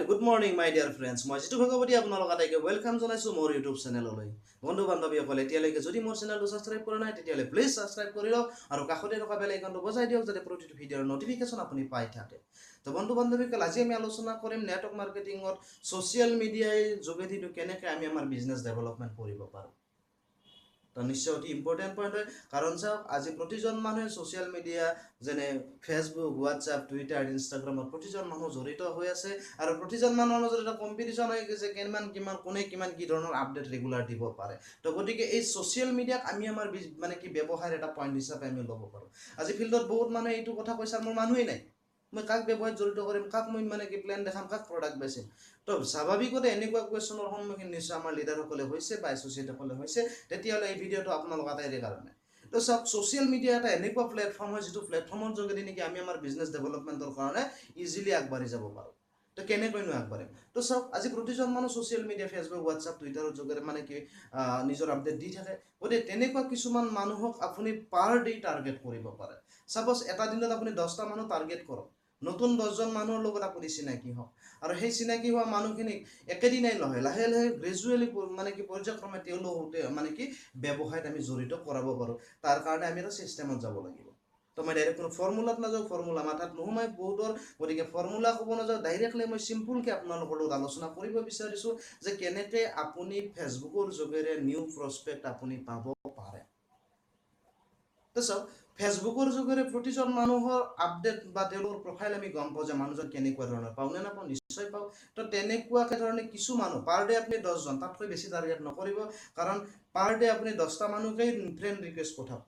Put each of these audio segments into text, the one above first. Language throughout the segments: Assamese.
Good morning, my dear friends. মই জিতু ভগৱতী আপোনালোক আটাইকে welcome জনাইছোঁ মোৰ ইউটিউব চেনেললৈ। বন্ধু বান্ধৱীসকল, এতিয়ালৈকে যদি মোৰ চেনেলটো ছাবস্ক্ৰাইব কৰা নাই, তেতিয়াহ'লে প্লিজ ছাবস্ক্ৰাইব কৰি লওক আৰু কাষতে থকা বেল আইকনটো বজাই দিয়ক, যাতে প্ৰতিটো ভিডিঅ'ৰ নটিফিকেশ্যন আপুনি পাই থাকে। তো বন্ধু বান্ধৱীসকল, আজি আমি আলোচনা কৰিম নেটৱৰ্ক মাৰ্কেটিঙত ছ'চিয়েল মিডিয়াৰ যোগেদিনো কেনেকৈ আমি আমাৰ বিজনেছ ডেভেলপমেণ্ট কৰিব পাৰোঁ। তো নিশ্চয় অতি ইম্পৰ্টেণ্ট পইণ্ট হয়, কাৰণ চাওক, আজি প্ৰতিজন মানুহে ছ'চিয়েল মিডিয়া যেনে ফেচবুক, হোৱাটছআপ, টুইটাৰ, ইনষ্টাগ্ৰামত প্ৰতিজন মানুহ জড়িত হৈ আছে আৰু প্ৰতিজন মানুহৰ মাজত এটা কম্পিটিশ্যন হৈ গৈছে, কিমান কিমান কোনে কিমান কি ধৰণৰ আপডেট ৰেগুলাৰ দিব পাৰে। তো গতিকে এই ছ'চিয়েল মিডিয়াক আমি আমাৰ মানে কি ব্যৱসায়ৰ এটা পইণ্ট হিচাপে আমি ল'ব পাৰোঁ। আজি ফিল্ডত বহুত মানুহে এইটো কথা কৈছে, মোৰ মানুহেই নাই, মই কাক ব্যৱসায়ত জড়িত কৰিম, কাক মই মানে কি প্লেন দেখাম, কাক প্ৰডাক্ট বেচিম? তো স্বাভাৱিকতে এনেকুৱা কুৱেশ্যনৰ সন্মুখীন নিশ্চয় আমাৰ লিডাৰসকলে হৈছে বা এছ'চিয়েটসকলে হৈছে। তেতিয়াহ'লে এই ভিডিঅ'টো আপোনালোক আটাইৰে কাৰণে। তো চাওক, ছ'চিয়েল মিডিয়া এটা এনেকুৱা প্লেটফৰ্ম হয়, যিটো প্লেটফৰ্মৰ যোগেদি নেকি আমি আমাৰ বিজনেছ ডেভেলপমেণ্টৰ কাৰণে ইজিলি আগবাঢ়ি যাব পাৰোঁ। তো কেনেকৈনো আগবাঢ়িম? তো চাওক, আজি প্ৰতিজন মানুহ ছ'চিয়েল মিডিয়া, ফেচবুক, হোৱাটছআপ, টুইটাৰৰ যোগেৰে মানে কি নিজৰ আপডেট দি থাকে। গতিকে তেনেকুৱা কিছুমান মানুহক আপুনি পাৰ ডে টাৰ্গেট কৰিব পাৰে। ছাপ'জ এটা দিনত আপুনি 10টা মানুহ টাৰ্গেট কৰক, নতুন 10জন মানুহৰ লগত আপুনি চিনাকি হওক আৰু সেই চিনাকি হোৱা মানুহখিনিক একেদিনাই নহয়, লাহে লাহে গ্ৰেজুৱেলি মানে কি পৰ্যায়ক্ৰমে তেওঁলোক মানে কি ব্যৱসায়ত আমি জড়িত কৰাব পাৰোঁ। তাৰ কাৰণে আমি এটা ছিষ্টেমত যাব লাগিব। তো মই ডাইৰেক্ট কোনো ফৰ্মুলাত নাযাওঁ, ফৰ্মুলা মাথাত নোসোমাই বহুতৰ, গতিকে ফৰ্মুলা ক'ব নাযাওঁ। ডাইৰেক্টলি মই চিম্পুলকৈ আপোনালোকৰ লগত আলোচনা কৰিব বিচাৰিছোঁ যে কেনেকৈ আপুনি ফেচবুকৰ যোগেৰে নিউ প্ৰস্পেক্ট আপুনি পাব পাৰে। তো চাওক, ফেচবুকৰ যোগেৰে প্ৰতিজন মানুহৰ আপডেট বা তেওঁলোকৰ প্ৰফাইল আমি গম পাওঁ যে মানুহজন কেনেকুৱা ধৰণৰ। পাওঁ নে নাপাওঁ? নিশ্চয় পাওঁ। তো তেনেকুৱাকে ধৰণে কিছু মানুহ পাৰ ডে আপুনি 10জন, তাতকৈ বেছি টাৰ্গেট নকৰিব, কাৰণ পাৰ ডে আপুনি 10টা মানুহকেই ফ্ৰেণ্ড ৰিকুৱেষ্ট পঠাওক,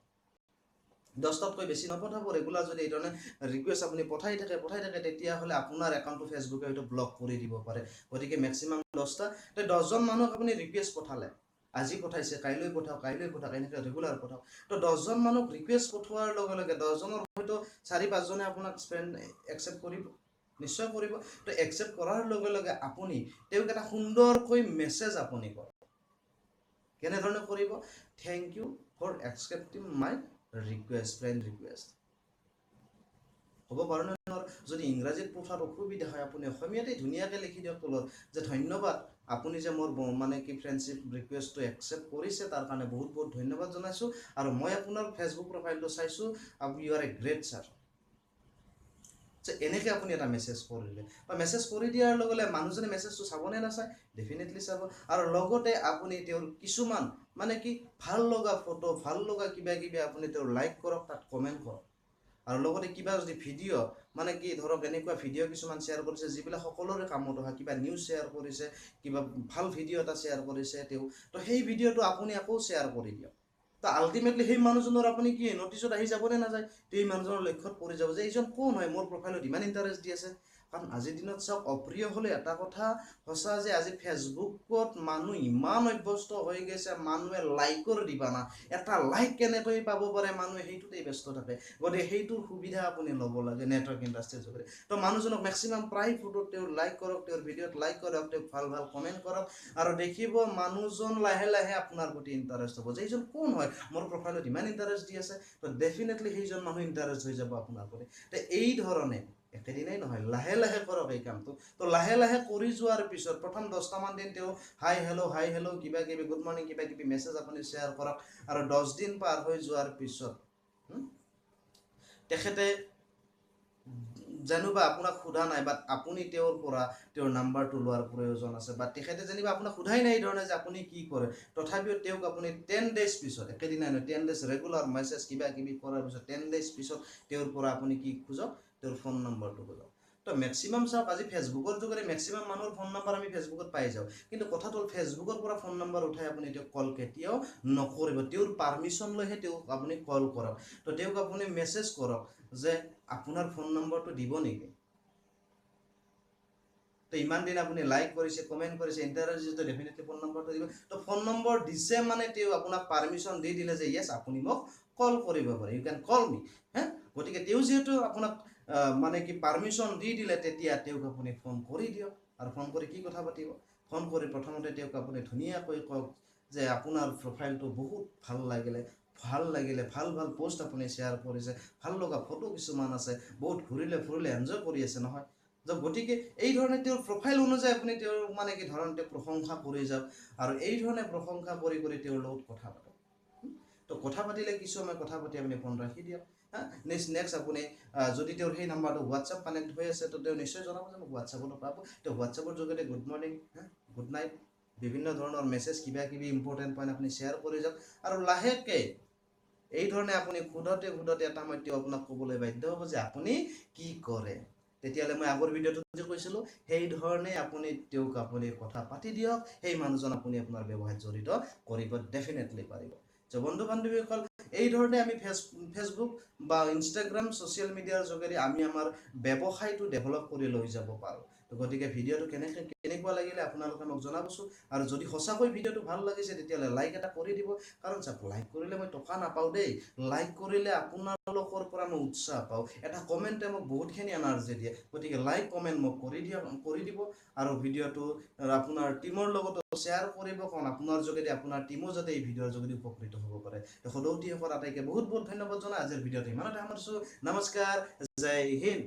10টাতকৈ বেছি নপঠাব। ৰেগুলাৰ যদি এই ধৰণে ৰিকুৱেষ্ট আপুনি পঠাই থাকে পঠাই থাকে, তেতিয়াহ'লে আপোনাৰ একাউণ্টটো ফেচবুকে হয়তো ব্লক কৰি দিব পাৰে। গতিকে মেক্সিমাম 10টা। তো 10জন মানুহক আপুনি ৰিকুৱেষ্ট পঠালে, আজি পঠাইছে, কাইলৈ পঠাওক, কাইলৈ পঠাওক, এনেকৈ ৰেগুলাৰ পঠাওক। তো 10জন মানুহক ৰিকুৱেষ্ট পঠোৱাৰ লগে লগে 10জনৰ হয়তো চাৰি পাঁচজনে আপোনাক ফ্ৰেণ্ড একচেপ্ট কৰিব, নিশ্চয় কৰিব। তো একচেপ্ট কৰাৰ লগে লগে আপুনি তেওঁক এটা সুন্দৰকৈ মেছেজ আপুনি কৰক। কেনেধৰণে কৰিব? "Thank you for accepting my request, friend request" হ'ব পাৰে নে নোৱাৰে? যদি ইংৰাজীত পঠোৱাত অসুবিধা হয়, আপুনি অসমীয়াতেই ধুনীয়াকৈ লিখি দিয়ক তলত যে ধন্যবাদ, আপুনি যে মোৰ মানে কি ফ্ৰেণ্ডশ্বিপ ৰিকুৱেষ্টটো একচেপ্ট কৰিছে, তাৰ কাৰণে বহুত বহুত ধন্যবাদ জনাইছোঁ আৰু মই আপোনাৰ ফেচবুক প্ৰফাইলটো চাইছোঁ, you are a great sir। যে এনেকৈ আপুনি এটা মেছেজ কৰিলে বা মেছেজ কৰি দিয়াৰ লগে লগে মানুহজনে মেছেজটো চাবনে নাচায়? ডেফিনেটলি চাব। আৰু লগতে আপুনি তেওঁৰ কিছুমান মানে কি ভাল লগা ফটো, ভাল লগা কিবা কিবি আপুনি তেওঁৰ লাইক কৰক, তাত কমেণ্ট কৰক। আৰু লগতে কিবা যদি ভিডিঅ' মানে কি ধৰক এনেকুৱা ভিডিঅ' কিছুমান শ্বেয়াৰ কৰিছে, যিবিলাক সকলোৰে কামত অহা, কিবা নিউজ শ্বেয়াৰ কৰিছে, কিবা ভাল ভিডিঅ' এটা শ্বেয়াৰ কৰিছে তেওঁ, তো সেই ভিডিঅ'টো আপুনি আকৌ শ্বেয়াৰ কৰি দিয়ক। তো আল্টিমেটলি সেই মানুহজনৰ আপুনি কি নটিচত আহি যাবনে নাযায়? তো এই মানুহজনৰ লক্ষ্যত পৰি যাব যে এইজন কোন হয়, মোৰ প্ৰফাইলত ইমান ইণ্টাৰেষ্ট দি আছে। কাৰণ আজিৰ দিনত চাওক, অপ্ৰিয় হ'লে এটা কথা সঁচা যে আজি ফেচবুকত মানুহ ইমান অভ্যস্ত হৈ গৈছে, মানুহে লাইকৰ দিবানা, এটা লাইক কেনেকৈ পাব পাৰে মানুহে সেইটোতেই ব্যস্ত থাকে। গতিকে সেইটোৰ সুবিধা আপুনি ল'ব লাগে নেটৱৰ্ক ইণ্ডাষ্ট্ৰীৰ যোগেৰে। তো মানুহজনক মেক্সিমাম প্ৰায় ফটোত তেওঁৰ লাইক কৰক, তেওঁৰ ভিডিঅ'ত লাইক কৰক, তেওঁক ভাল ভাল কমেণ্ট কৰক আৰু দেখিব মানুহজন লাহে লাহে আপোনাৰ প্ৰতি ইণ্টাৰেষ্ট হ'ব যে এইজন কোন হয়, মোৰ প্ৰফাইলত ইমান ইণ্টাৰেষ্ট দি আছে। তো ডেফিনেটলি সেইজন মানুহ ইণ্টাৰেষ্ট হৈ যাব আপোনাৰ প্ৰতি। তো এই ধৰণে একেদিনাই নহয়, লাহে লাহে কৰক এই কামটো। তো লাহে লাহে কৰি যোৱাৰ পিছত প্ৰথম 10টামান দিন তেওঁ হাই হেল্ল', হাই হেল্ল', কিবা কিবি গুড মৰ্ণিং, কিবা কিবি মেছেজ আপুনি শ্বেয়াৰ কৰক। আৰু 10 দিন পাৰ হৈ যোৱাৰ পিছত তেখেতে জানোবা আপোনাক সোধা নাই, বাট আপুনি তেওঁৰ পৰা তেওঁৰ নাম্বাৰটো লোৱাৰ প্ৰয়োজন আছে, বা তেখেতে যেনিবা আপোনাক সোধাই নাই এই ধৰণে যে আপুনি কি কৰে, তথাপিও তেওঁক আপুনি 10 ডেইজ পিছত, একেদিনাই নহয়, 10 ডেইজ ৰেগুলাৰ মেছেজ কিবা কিবি কৰাৰ পিছত 10 ডেইজ পিছত তেওঁৰ পৰা আপুনি কি খোজক? তেওঁৰ ফোন নম্বৰটো খোজক। তো মেক্সিমাম চাওক, আজি ফেচবুকৰ যোগেৰে মেক্সিমাম মানুহৰ ফোন নম্বৰ আমি ফেচবুকত পাই যাওঁ। কিন্তু কথাটো হ'ল, ফেচবুকৰ পৰা ফোন নম্বৰ উঠাই আপুনি তেওঁক কল কেতিয়াও নকৰিব। তেওঁৰ পাৰ্মিশ্যন লৈহে তেওঁক আপুনি কল কৰক। তো তেওঁক আপুনি মেছেজ কৰক যে আপোনাৰ ফোন নম্বৰটো দিব নেকি? তো ইমান দিন আপুনি লাইক কৰিছে, কমেণ্ট কৰিছে, ইণ্টাৰেষ্ট দিছে, ডেফিনেটলি ফোন নম্বৰটো দিব। তো ফোন নম্বৰ দিছে মানে তেওঁ আপোনাক পাৰ্মিশ্যন দি দিলে যে য়েছ, আপুনি মোক কল কৰিব পাৰে, you can call me হে। গতিকে তেওঁ যিহেতু আপোনাক মানে কি পাৰ্মিশ্যন দি দিলে, তেতিয়া তেওঁক আপুনি ফোন কৰি দিয়ক। আৰু ফোন কৰি কি কথা পাতিব? ফোন কৰি প্ৰথমতে তেওঁক আপুনি ধুনীয়াকৈ কওক যে আপোনাৰ প্ৰফাইলটো বহুত ভাল লাগিলে, ভাল লাগিলে, ভাল ভাল পষ্ট আপুনি শ্বেয়াৰ কৰিছে, ভাল লগা ফটো কিছুমান আছে, বহুত ঘূৰিলে ফুৰিলে, এনজয় কৰি আছে নহয়? গতিকে এই ধৰণে তেওঁৰ প্ৰফাইল অনুযায়ী আপুনি তেওঁৰ মানে কি ধৰণ তেওঁক প্ৰশংসা কৰি যাওক আৰু এই ধৰণে প্ৰশংসা কৰি কৰি তেওঁৰ লগত কথা পাতক। তো কথা পাতিলে কিছু সময় কথা পাতি আপুনি ফোন ৰাখি দিয়ক। হা, নেক্সট আপুনি যদি তেওঁৰ সেই নাম্বাৰটো হোৱাটছআপ কানেক্ট হৈ আছে, তো তেওঁ নিশ্চয় জনাব যে মোক হোৱাটছআপতো পাব। তো হোৱাটছআপৰ যোগেদি গুড মৰ্ণিং, হা, গুড নাইট, বিভিন্ন ধৰণৰ মেছেজ, কিবা কিবি ইম্পৰ্টেণ্ট পইণ্ট আপুনি শ্বেয়াৰ কৰি যাওক। আৰু লাহেকৈ এই ধৰণে আপুনি সোধোতে সোধোতে এটা সময়ত তেওঁ আপোনাক ক'বলৈ বাধ্য হ'ব যে আপুনি কি কৰে। তেতিয়াহ'লে মই আগৰ ভিডিঅ'টোত যে কৈছিলোঁ, সেই ধৰণে আপুনি তেওঁক আপুনি কথা পাতি দিয়ক, সেই মানুহজন আপুনি আপোনাৰ ব্যৱসায়ত জড়িত কৰিব ডেফিনেটলি পাৰিব। চ' বন্ধু বান্ধৱীসকল, এই ধৰণে আমি ফেচবুক বা ইনষ্টাগ্ৰাম ছ'চিয়েল মিডিয়াৰ যোগেদি আমি আমাৰ ব্যৱসায়টো ডেভেলপ কৰি লৈ যাব পাৰোঁ। গতিকে ভিডিঅ'টো কেনেকুৱা লাগিলে আপোনালোকে মোক জনাবচোন। আৰু যদি সঁচাকৈ ভিডিঅ'টো ভাল লাগিছে, তেতিয়াহ'লে লাইক এটা কৰি দিব। কাৰণ চাওক, লাইক কৰিলে মই টকা নাপাওঁ দেই, লাইক কৰিলে আপোনালোকৰ পৰা মই উৎসাহ পাওঁ। এটা কমেণ্টে মোক বহুতখিনি এনাৰ্জি দিয়ে। গতিকে লাইক কমেণ্ট মোক কৰি দিব আৰু ভিডিঅ'টো আপোনাৰ টীমৰ লগতো শ্বেয়াৰ কৰিব, কাৰণ আপোনাৰ যোগেদি আপোনাৰ টীমো যাতে এই ভিডিঅ'ৰ যোগেদি উপকৃত হ'ব পাৰে। সদৌতিসকল আটাইকে বহুত বহুত ধন্যবাদ জনাই আজিৰ ভিডিঅ'টো ইমানতে সামৰিছোঁ। নমস্কাৰ, জয় হিন্দ।